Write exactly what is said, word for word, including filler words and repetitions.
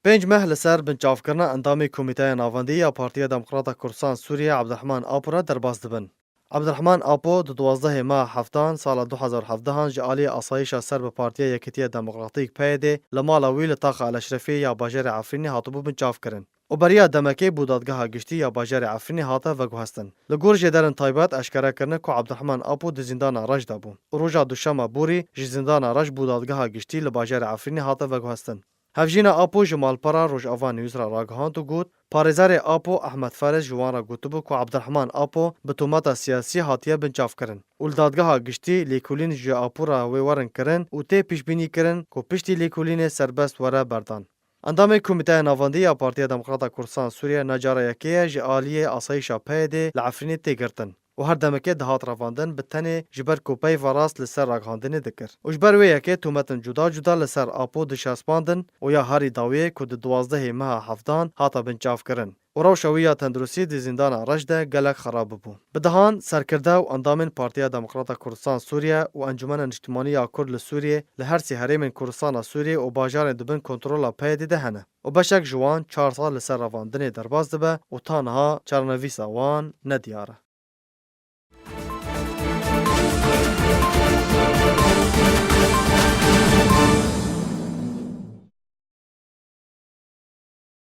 Pênc meh li ser binçavkirina endamê Komîteya Navendî ya Partiya Demokrata Kurdistan Sûriye Abdurrahman Apo re derbas dibin. Abdurrahman Apo di duwazdehê meha heftan sala du hezar û hevdehan ji aliyê Asayîşa ser bi Partiya Yekîtiya Demokratîk, P Y D, li mala wî li taxa El Eşrefiyê ya bajarê Efrînê hatibû binçavkirin û beriya demekê bo dadgeha giştî ya bajarê Efrînê hate veguhestin. Li gor jêderên taybet eşkere kirine ku Abdurrahman Apo di zîndana Reş de bû û roja duşema borî ji zîndana Reş bo dadgeha giştî li bajarê Efrînê hate veguhestin. Hevjîna Apo ji malpera Rojava News re ragihand û got, parêzerê Apo Ehmed Ferez ji wan re gotibû ku Abdurrahman Apo bi tometa siyasî hatiye binçavkirin û li dadgeha giştî lêkolîn ji Apo re wê werin kirin û tê pêşbînî kirin ku piştî lêkolînê serbest were berdan. Endamê Komîteya Navendî ya Partiya Demokrata Kurdistan Sûriye ne cara yekê ye ji aliyê asayîşa P Y D li Efrînê tê girtin û her demekê dihat revandin, bi tenê ji ber ku peyva rast li ser ragihandinê dikir û ji ber wê yekê tometên cuda cuda li ser Apo dişespandin û ya herî dawiyê ku di duwazdehê meha heftan hate binçavkirin û rewşa wî ya tenduristî di zîndana Reş de gelek xerab bû. Bi dehan serkirde û endamên Partiya Demokrata Kurdistan Sûriye û Encûmena Niştimanî ya Kurd li Sûriyê li her sê herêmên Kurdistana Sûriyê û bajarên di bin kontrola P Y D de hene û beşek ji wan çar sal li ser revandinê derbas dibe û ta niha çarenivîsa wan nediyar e.